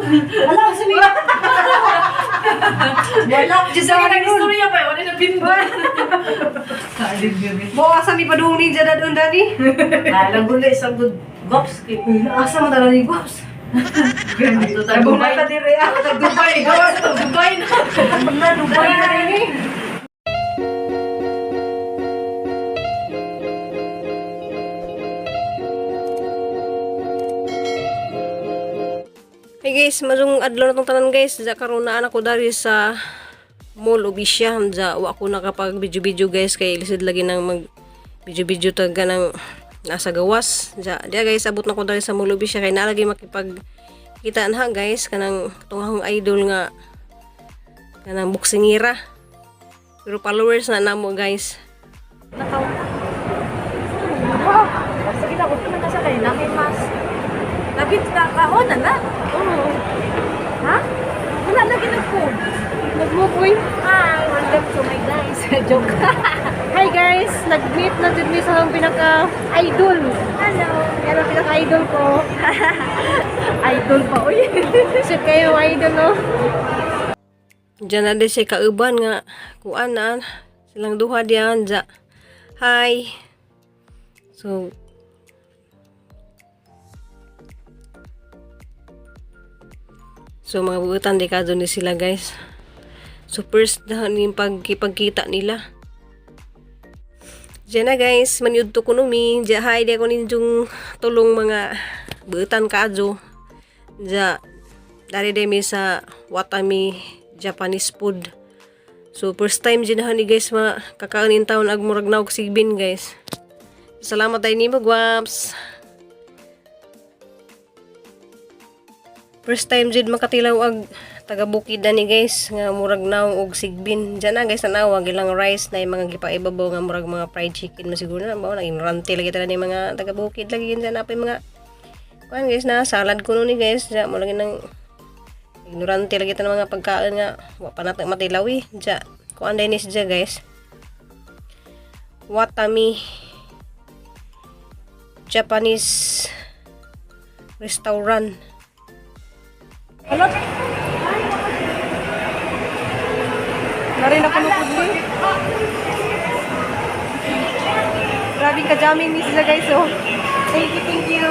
Wala sa mi. Wala. Diyos sa Wala ron. istorya pa. Wala na pindot. Mo asa mi padung ni jadad undani. Lago na isang good gops. Asa man tala ni Guaps. Ato ta Dubai. Dire ah. Ato ta Dubai. Gawas ta Dubai na. Na Dubai na ni. Hey guys, marung adlaw na tong tanan guys. Diya karon na ako dari sa Mall of Asia. Diya wa ko nakapag video-video guys kay lisod lagi nang mag video-video taga ng nasa gawas. Diya, diya guys, abot na ko dari sa Mall of Asia kay nalagi makipag kita na guys kanang katong akong idol nga kanang buksingira. Pero followers na namo guys. Sige na, kung na siya kayo, namin mas. Nabit na kahon na na. Oo. Ha? Wala lagi nag-food. Nagmukoy. Hi, welcome to my guys. Joke. Hi guys, nag-meet na jud mi sa akong pinaka-idol. Hello. Yan ang pinaka-idol ko. Idol pa, uy. Shit kayo, idol, no? Diyan na din siya kauban nga. Kuan na. Silang duha diyan. Diya. Hi. So, mga buutan di ka ni sila guys. So first na yung pagkipagkita nila. Diyan na guys, maniud to kuno mi. Diya hi di ako ninyong tulong mga buutan kaadyo. Diya dari din mi sa Watami Japanese food. So first time dyan na ni guys ma kakaon in town ag murag naog sigbin guys. Salamat tayo nimo guwaps. First time jud makatilaw ag taga bukid na ni guys nga murag naong og sigbin. Diyan na guys tanawa ilang rice na yung mga gipaibabaw nga murag mga fried chicken masiguro na ba naging rante lagi tanan ni mga taga bukid lagi yun dyan na pa yung mga kuan guys na salad kuno ni guys. Diyan mo lagi nang ignorante lagi tanan mga pagkain nga wa pa natin matilaw eh. Diyan kuan din ni siya guys. Watami Japanese restaurant. Hello. Narin ako nung pudli. Grabe ka jamming ni sila guys oh. Thank you, thank you.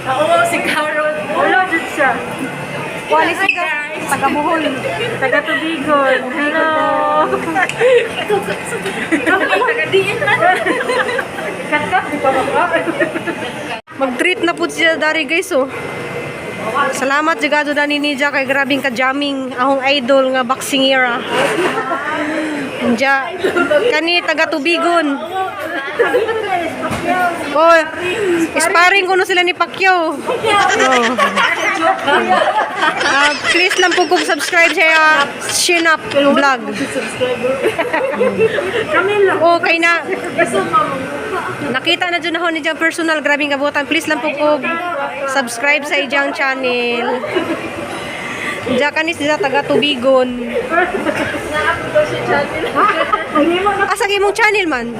Ako si Carol. Hello, dyan siya. Wali sila taga Bohol. Taga Tubigon. Hello. Taga-diin na. Kat-kat, di pa ba? Mag-treat na po siya dari guys oh. Salamat jigado dani ni Ja kay grabing ka jamming ahong idol nga boxingera. Ja kani taga Tubigon. Oh, sparring kuno sila ni Pacquiao. Oh. Ah, please lang po kung subscribe sa Shinap Vlog. Oh, kay na. Nakita na dyan ako ni Jang personal, grabing kabutan. Please lang po ko subscribe sa ijang channel. Diyan kanis nila taga Tubigon. Asa imong channel man?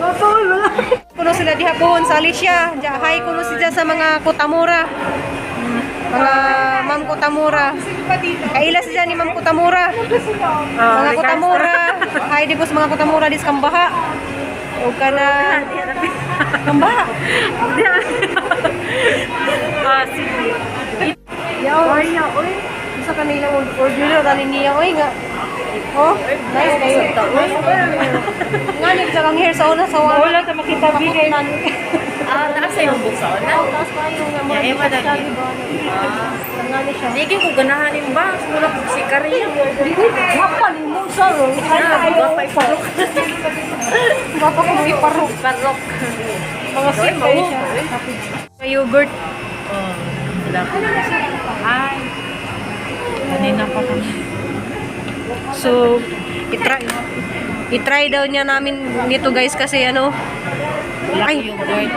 Kuno sila diha pohon sa Alicia. Diya, hi kuno sila sa mga Kutamura. Mga Ma'am Kutamura. Kaila sila ni Ma'am Kutamura. Mga Kutamura. Hi di ko sa mga Kutamura dis Kambaha. O kana Kambaha. Sige. Yaw. Oy, oy. Sa kanilang order na tani niya oy nga. Oh, nice kayo. Nga ni sa kang hair sa una sa wala. Wala ta makita bigay. Ah, nasa yung buksaon na. Taas pa yung nga Yeah, eh, madali. Nga ni siya. Sige ko ganahan yung ba. Mula ko si Karya. Gwapa ni mo sa ro. Ah, gwapa iparok. Gwapa ko mo iparok. Parok. Mga sweet kayo siya. May yogurt. Oh, wala. Hi. Kanina pa kami. So, itry daw niya namin dito guys kasi ano Black Ay. yogurt.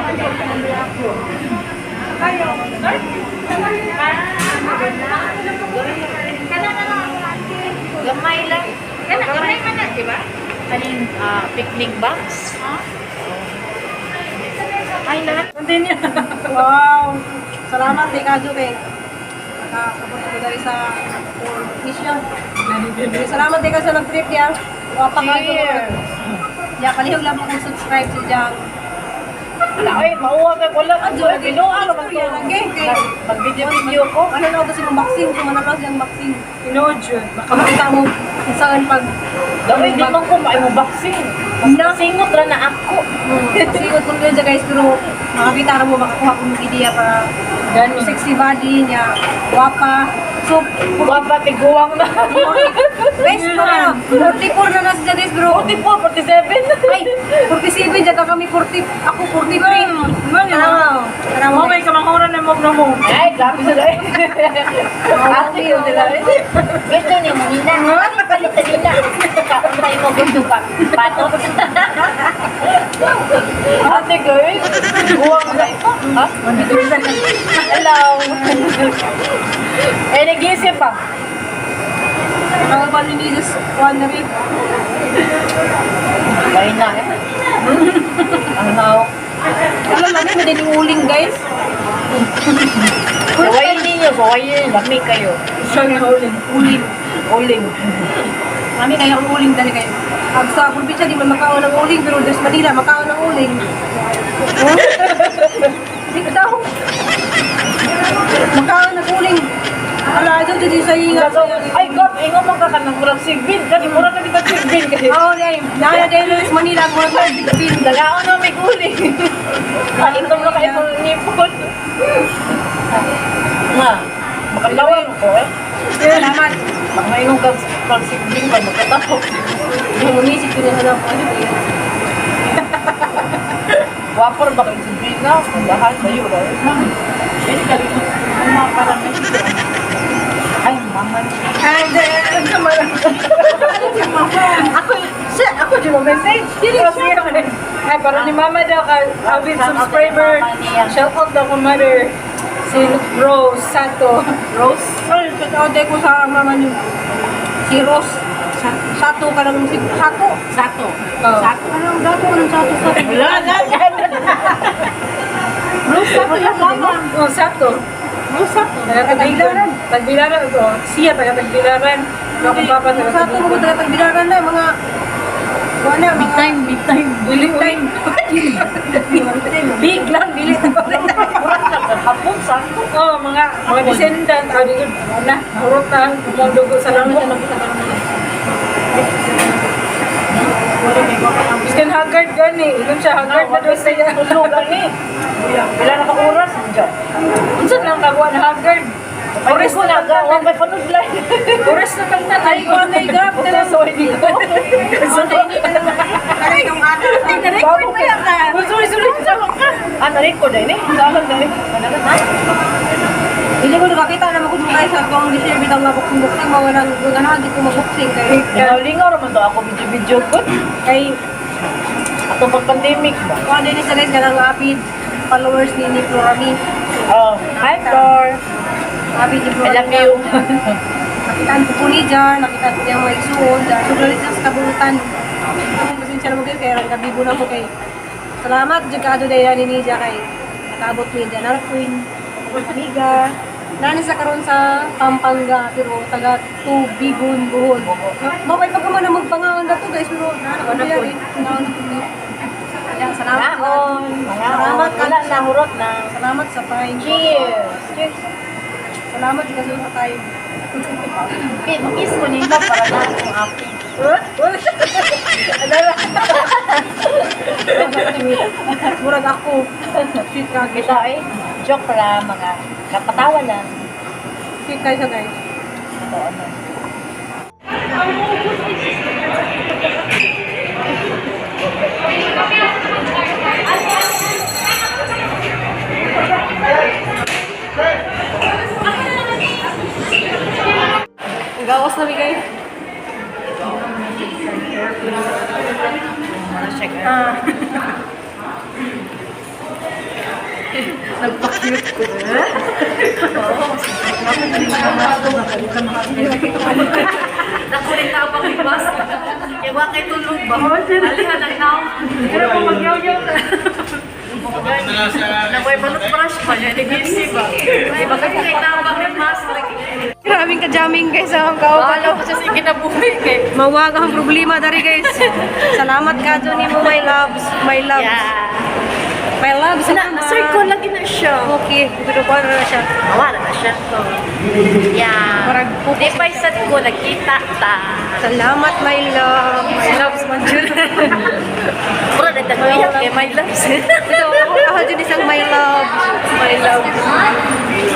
Gamay lang. Kana gamay man na, di ba? Kaning picnic box. Ay na. Continue. Wow! Salamat kay Kajo kay nakakabot ko dali sa Asia. Salamat kay sa nag-trip ya. Wapa ka. Cheers. Ya, kalihog lang mo kung subscribe sa diyang. Wala ay mauwa kay wala Adyo, ay binuang naman to. Lagi kay Mag-video-video ko. ano na ako sa imong boxing, kung manapag siyang boxing. Tinuod jud. Baka makita mo kung saan pag Daway di man ko maay mo boxing. Na. Singot ra na ako. Sigot ko nila guys, pero makakita ra mo, makakuha ko ng idea para Gani. sexy body niya, wapa. So, Wapa tiguang na. guys, para 44 na na siya guys, bro. 44, 47. Ay, 47 dyan ka kami, 40, ako 43. Tara, tara mo. Mo may kamanghuran na mo na mo. Ay, grabe sa dai. Ate yun nila. Gusto ni mo nina. Palit sa nina. Kauntay mo gusto pa. Patot. Ate girl, guwang na ito. Ha? Hello. Eh, nag-iisip pa. Nakakapal ni Jesus, one na rin. Bay na eh. Ang nao. Alam namin, may din uling guys. Sawayin ninyo, sawayin. Lami kayo. Siya nga uling. Uling. Uling. Kami kaya ang uling dali kayo. Pag sa probinsya, di man makaon ng uling, pero sa Manila, makaon ng uling. Oh? Di ka daw. Makaon ng uling. Ala, ito dito sa ingat. Ay, God, ingon man ka ka ng murag sigbin. Kani, murag na kita sigbin. Kasi, Oo, di ay. Naya dahil sa Manila, murag na sigbin. Dagaon na may uling. Kaitong na kayo ng ngipon. Nga, makalawan ko eh. Salamat. Makaingon ka pag sigbin pa, magkatapo. Yung umisip ko na hanap. Ano ba yan? Wapor ba kayo sigbin na? Lahat, bayo ba? Ay, mama. Ay, di, Ako, siya, ako di mo message. Ay, para ni mama daw ka, avid subscriber. Shout out daw ko mother. Si Rose Sato. Rose? Sorry, shout out ko sa mama niyo. Si Rose. Sato ka lang. Si Sato. Sato. Oh. Sato. Anong gato? Anong sato? Sato? Wala, wala. Rose Sato yung mama. Oh, Sato. Rose Sato. Taga Tagbilaran. Tagbilaran ito. Siya, taga Tagbilaran. Ako papa, taga Sato mo Tagbilaran. taga Tagbilaran na mga wala Big mga time, big time. Bili time. Big lang, bili. Hapon, Sato. Oh, mga descendant. Ah, di ko, na, nahurot na, umang dugo sa lamok. Biskan haggard gani. Ingon siya, haggard na daw siya. Tulog gani. Wala na ka oras. Diyan. Unsa nang kaguan na haggard? Oras ko na ka. Huwag may panudlay. Oras na kang tan. Ay, ko na igap. Sorry ko. Aray, yung ata. Na-record pa yan ka. Sorry, sorry. Ah, na-record ay ni. Salamat na eh. Hindi ko nakakita na makudukay sa akong di-share bitang nga boxing-boxing mawalang ganahan di ko maboxing kay Lingaw-lingaw raman to ako video-video ko. kay Atong pag-pandemic ba? kuan din sa guys kanang apid followers ni Florami. Oh, hi Flor. Apid ni I Florami. love you. Nakitaan ko po ni Jar, nakitaan ko niyang mga igsuon, Jar. So, galit siya sa kabulutan. Pasensya na mo kayo, kaya nagabibo na mo kay. Salamat, jud kaado dahil ni Jar kay nakaabot ni Jar. Nara Queen, amiga. Nani sa karon sa Pampanga, pero taga Tubigon, Bohol. Mabay pa ka man na magpangaon na to guys, pero naana ko na rin. Naon na po ni. Ayan, salamat. Naon. Salamat. Wala na, hurot na. Salamat sa time. Cheers. Cheers. Salamat jud kasi sa time. Okay, mag-kiss ko nila para na akong happy. Murag ako. Sweet ka. Kita eh, joke para mga kapatawa lang. Sweet kayo siya guys. Ito, ano. Ang gawas na bigay. Ah. Nagpa-cute ko. Nakulit na pang ibas. Kaya wa kay tulog ba? Alihan ang now. Pero kung magyaw-yaw ka. Nakoy manok brush pa niya, nag-busy ba? Di ba kasi kay tabang ng mask lagi. Grabing ka-jamming guys ang kauban. Wala ko siya sa kinabuhi kay. Mawag ang problema dari guys. Salamat ka ni mo, my loves, my loves. My loves. Na, circle lagi na siya. Okay, pero kuha na siya. Wala na siya. Yeah. Parang Di pa sad ko nakita ta. Salamat, my love. My loves man jud. Mura na tagoyak kay my loves. Ito, ako jud isang my love. My love.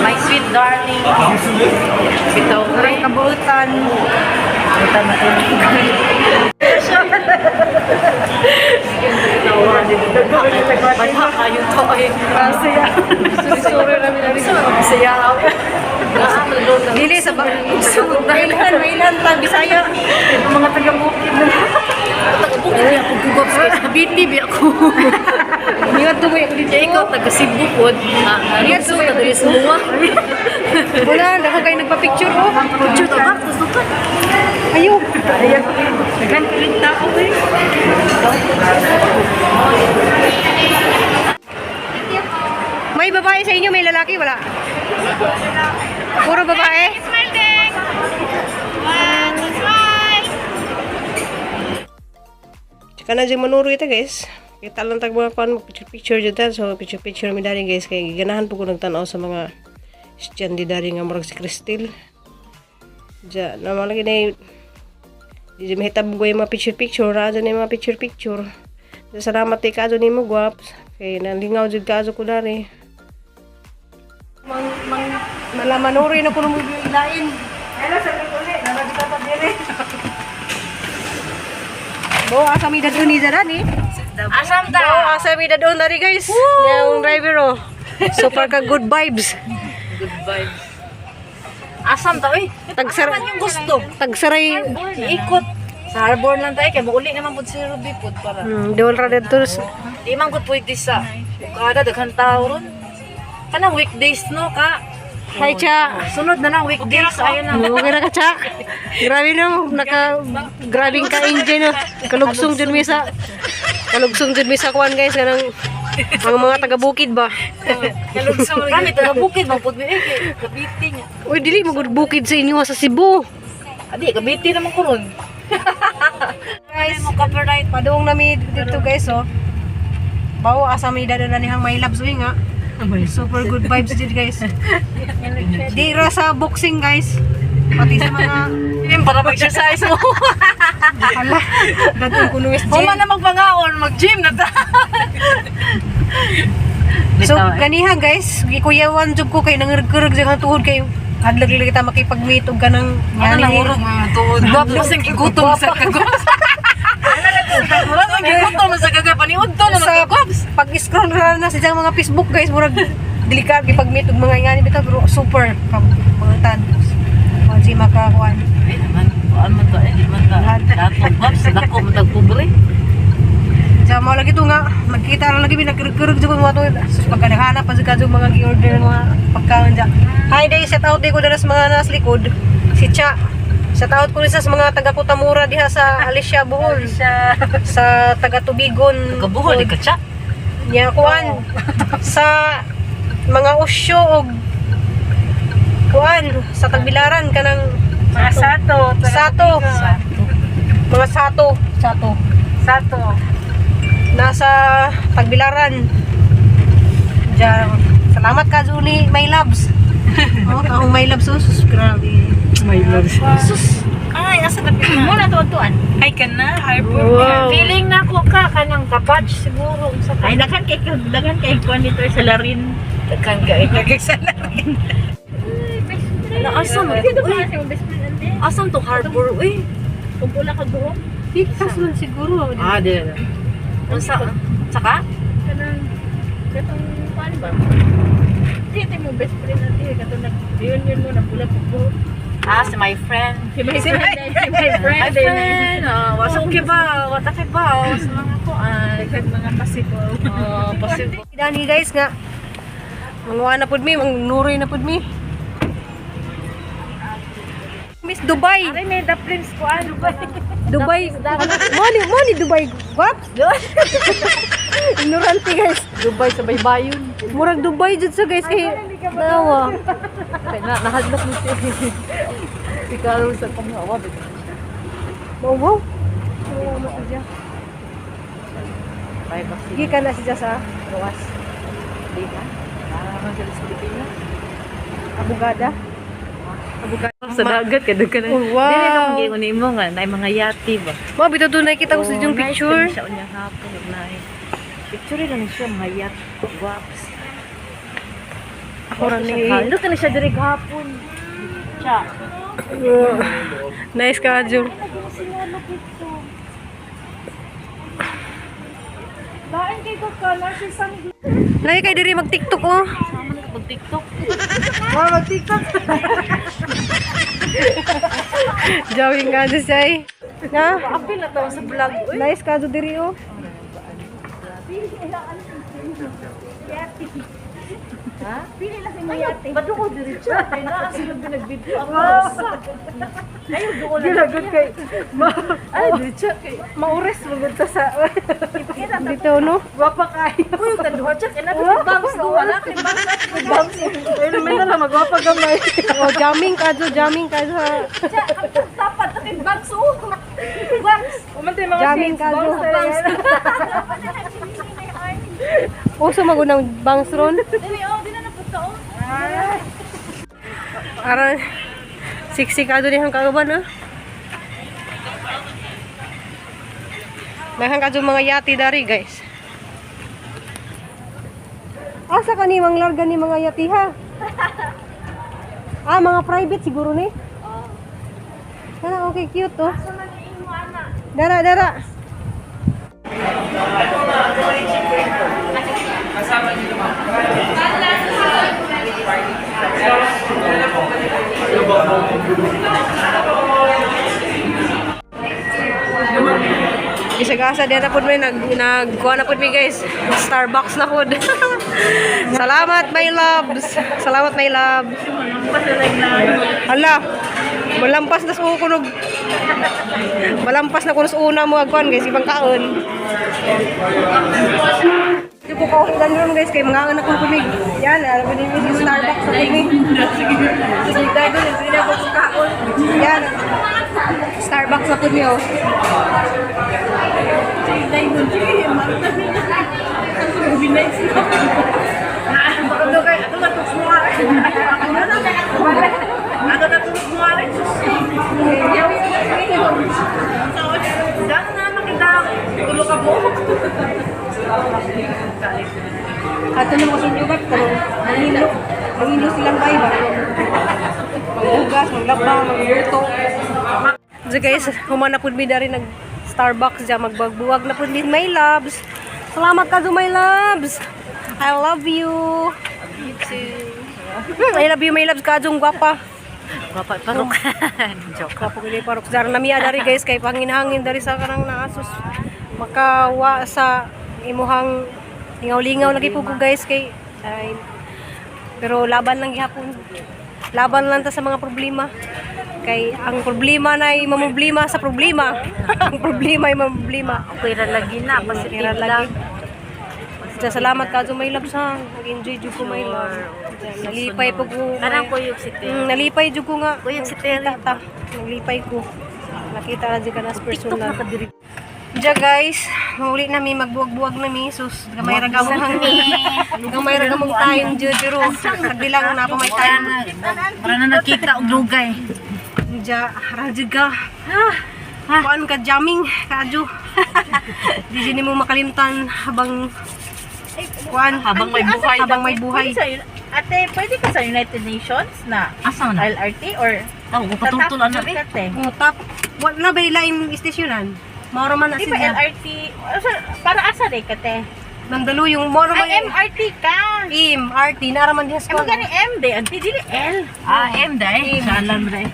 My sweet darling. Ito, parang kabuutan. Banha kayo to ay. Masaya. Sorry, sorry, sorry. Masaya. Dili sa ba? Mailhan, mailhan lang Bisaya. Mga taga-bukid na. Tagabukid niya ako gugabs kay Cavite bi ako. Ingat to ko dito. Kaya ikaw taga Cebu pod. Ingat Lugso ta diri sa mga. Wala, dako kayo nagpa-picture oh. Picture ta ba? Gusto ka. Ayo. Daghan kilig tao eh. May babae sa inyo, may lalaki, wala? Puro babae? Tsaka na dyan manuro ito guys. Kita lang tag mga kuan picture picture dyan ta. So picture picture mi dari guys kay ganahan po ko nagtan-aw sa mga estudyante dari nga murag si Cristel. Diyan naman lagi na di dyan mahitab ko yung mga picture picture ra dyan yung mga picture picture. So, salamat kay kaso nimo guwaps kay nalingaw jud kaso ko dari. Mang mang malamanuri na kuno mo ilain. Hello, sa uli. Naragita pa dire. Bo asa mi dadon ni dara ni. Asam ta. Oh, asa mi dadon dari guys. Yung driver oh. Super ka good vibes. Asam ta oy. Tagsar Yung gusto. tagsaray. Ikot. Sa harbor lang tayo kay mauli naman pud si Ruby pud para. Doon ra dito. Di man gud pwede sa Okada daghan tao ron. Kanang weekdays no ka. Hi cha. Sunod na lang weekdays ayon na. Okay ra ka cha. Grabe no, naka grabing ka engine no. Kalugsong jud mi sa kalugsong jud mi sa kuan guys kanang ang mga taga bukid ba. Kalugsong kami taga bukid man pud mi eh kay Cavite niya. Uy, dili mo gud bukid sa inyo sa Cebu. Adi Cavite naman ko ron. Guys, Mo copyright. padung nami dito guys oh. Bawo asa mi dadon na nihang my loves uy nga. Super good vibes dito guys. Di ra sa boxing guys. Pati sa mga Yun para mag-exercise mo. ala, dadon kuno SG. Human na magpangaon, mag-gym na ta. So ganiha guys, gikuyawan jud ko kay nangurgurog jud ang tuhod kay hadlok lagi kita makipag-meet og kanang Ano nang urog mga tuod? Gwapo sing igutom sa kagwaps. Mura sing igutom sa kagwaps. Paniud to na sa magkagwaps. pag-scroll ra na sa iyang mga Facebook guys, murag dili ka gipag-meet og mga ingani bitaw pero super kabutan. Kung si makakuan. Ay naman, kuan man to eh, di man ta. Dato gwaps, dako man tag pobre. Sa mga lagi to nga, magkita ra lagi nagkurog jud ko mga tuhod. Sus pagkanahanap pa jud ka jud mga gi-order ng mga pagkaon dya. Hi day, set out day ko dara sa mga nasa likod. Si Cha. Shout out ko sa mga taga Kutamura diha sa Alicia Bohol. Sa taga Tubigon. Kabuhol di ka siya. Nya kuan sa mga usyo og kuan sa Tagbilaran kanang Mga sato. sato. Mga sato, sato. Sato. Nasa Tagbilaran. Diyan. Salamat ka Juni, my loves. Oh, akong my loves oh, sus grabe. My loves. Sus. Ay, asa na mo na tuan. Ay ka na, harbor. Wow. Feeling na ko ka kanang kapatch siguro unsa ka. Ay daghan kay kuan dito sa larin. Daghan ka eh. Nagkagsala rin. Ala asam. Uy, asam to harbor uy. Kung ka buhok Pikas man siguro. Ah, di. Unsa saka? kanang katong kuan ba? Di mo best friend ate katong nag reunion mo na pula pug buhok. Ah, si my friend. Si my friend, si my friend. My friend. Oh, wasa okay ba? Wata kay ba? Sa mga kuan. Daghan mga possible. Oh, possible. Dani guys nga. Manguha na pud mi, mangnuroy na pud mi. Miss Dubai. Ay, may the prince kuan. Dubai. Money, money Dubai. Guaps. Ignorante, guys. Dubai sa baybayon. Murag Dubai jud sa, guys, kay dawa. Kay na nahadlok ni siya. Si Carol sa pangawa. Wow, wow. Wow, mo siya. Bay vaccine. Gikan na siya sa gawas. Di ba? Ah, man sila sa Pilipinas. Abogada. Abogada. Sa dagat ka daghan. Oh, wow. Dili na kung giingon nimo nga naay mga yate ba. Mo bitaw doon nakita ko sa yung Oh, nice picture. kani siya unya hapon ug naay. Picture lang ni siya mga yacht. Guwaps. Ako ra ni. Halo ka na siya diri gahapon. Siya. Nice ka, Jung. Lain kay ko ka na si Sang. Lagi kay diri mag TikTok oh. Sama na pag TikTok. Wow, mag-TikTok. Jawing ka dyan siya eh. Na? Apil na tawo sa vlog. Uy. Nice ka dyan diri oh. Pili lang si Mayate. Ba't ko diri siya? Kay naa sila nag-video ako. Ayaw doon lang. Ginagot kay ma Ay, diri siya kay maures mo gud ta sa Dito no. gwapa kayo. Uy, tanduha siya kay na bangs do wala kay bangs at kay bangs. Ay naman na lang magwapa gamay. Oh, jamming ka dyan, jamming ka dyan. Tapat na kay bangs oh. Bangs. Umantay mga Jamming shades, ka bangs dyan. na yan. Uso magunang bangs ron. Dili oh, di na napunta oh. Aran, siksi ka dyan yung kauban oh. Daghan ka dyan mga yati dari guys. Asa ka ni mang larga ni mga yati ha? Ah, mga private siguro ni. Kana okay cute oh. Dara dara. Bisag asa diya na pud may nag nagkuha na pud mi guys. Starbucks na pud. Salamat my loves. Salamat my loves. Hala. Malampas na sa kunog. Malampas na kuno sa una mo agkuan guys ibang kaon. Di ko kaon ron guys kay mga anak kong kumig. Yan, alam mo ni si Starbucks sa kumig. Sige, dahil hindi na ako kaon. Yan. Starbucks na pud mi oh. Ato na mga sunyugat, pero mangilo. Mangilo silang bay ba? Manghugas, manglaba, mangluto. So guys, humana pud mi dari nag Starbucks dyan, magbagbuwag na pud mi my loves. Salamat ka my loves. I love you. You too. I love you my loves kadong gwapa. Gwapa parok. Joke. Gwapa gid parok dar namiya dari guys kay panginhangin dari sa kanang naasos makawa sa imuhang lingaw-lingaw lagi po ko guys kay ay, pero laban lang gihapon. Laban lang ta sa mga problema. Kay ang problema na ay mamroblema sa problema. Ang problema ay mamroblema. Okay ra lagi na Okay ra positive lagi. lang. Sa salamat ka my loves ha. Nag-enjoy jud ko my love. Nalipay po ko. Kanang kuyog si Terry. Nalipay jud ko nga. Kuyog si Terry. Nakita ta. Naglipay ko. Nakita ra jud ka nas TikTok personal. na ka diri. Diya guys, muli na mi magbuwag-buwag na mi sus gamay ra gamong hang gamay ra gamong time jud pero nagbilang na pa may time. Para na nakita og lugay. Diya ra jud ka. Kuan ka jamming kaadyo. Di jud nimo makalimtan habang kuan Habang may buhay. Habang may buhay. Pwede sa, ate, pwede ka sa United Nations na Asa na? LRT or Tawo ko patultol ana Ate. Oh, top. Wala ba ilaing istasyonan? Mao ra man na Di ba sila. LRT? Para asa rin ka, te? Mandaluyong mao ra man Ay, MRT ka. MRT nara man diha Ay, sa kuan. magani M, de. Anti, dili L. Ah, M dai. Salam dai.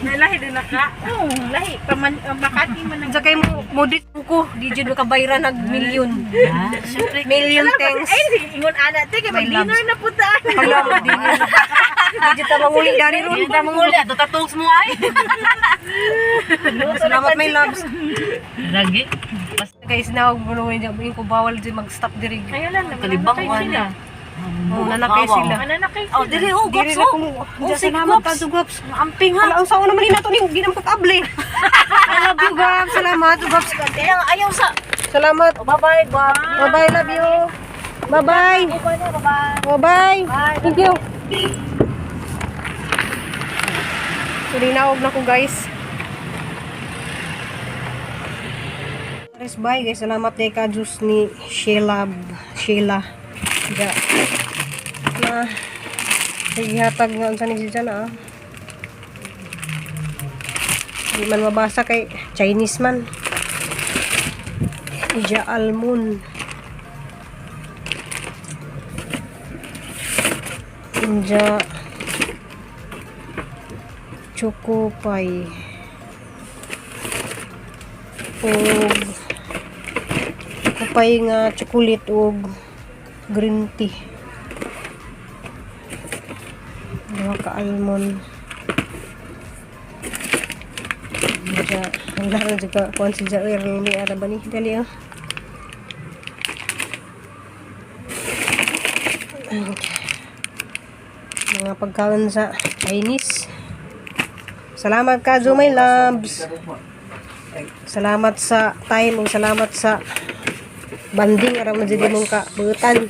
Lahi din na ka. Oo, lahi. Paman, Makati man ang Diya kay mo mo dit ko, di jud makabayra nag milyon. Syempre Million thanks. Ay, sige, ingon ana, te, kay My mag-dinner na po ta. Hala, di di jud ta manguli dari ron. Hindi ta manguli ato tatugs mo ay. Salamat my loves. Lagi. Guys, nawag mo naman dyan. Yung ko bawal dyan mag-stop diri. Ayaw lang naman. Kalibang Nanakay man. sila. Oh, nanakay sila. Mananakay sila. Oh, diri oh, Diri gaps na oh. kung Oh, Diyan, si salamat Guaps. ka, Guaps. Amping ha. Ala, ang sao naman ni nato ning ginam kag-able. I love you, Gab. Salamat, Gabs. Kaya nga, ayaw sa. Salamat. Bye-bye, guap. Bye-bye, love you. Bye-bye. Bye-bye. Thank you. So, dinawag na ko, guys. Guys, bye, guys. Salamat kay ka juice ni Sheila. Sheila. Ja. Na gihatag nga unsa ni siya na ah. Di man mabasa kay Chinese man. Ija almond. Inja Choco Pie ug Choco Pie nga chocolate ug green tea, duha ka almond. Inja wala na jud ka kuan si Jair ni ara ba ni dali ah. Mga pagkaon sa Chinese. Salamat ka, my loves. Salamat sa time ug salamat sa banding aron man jud imong kabutan.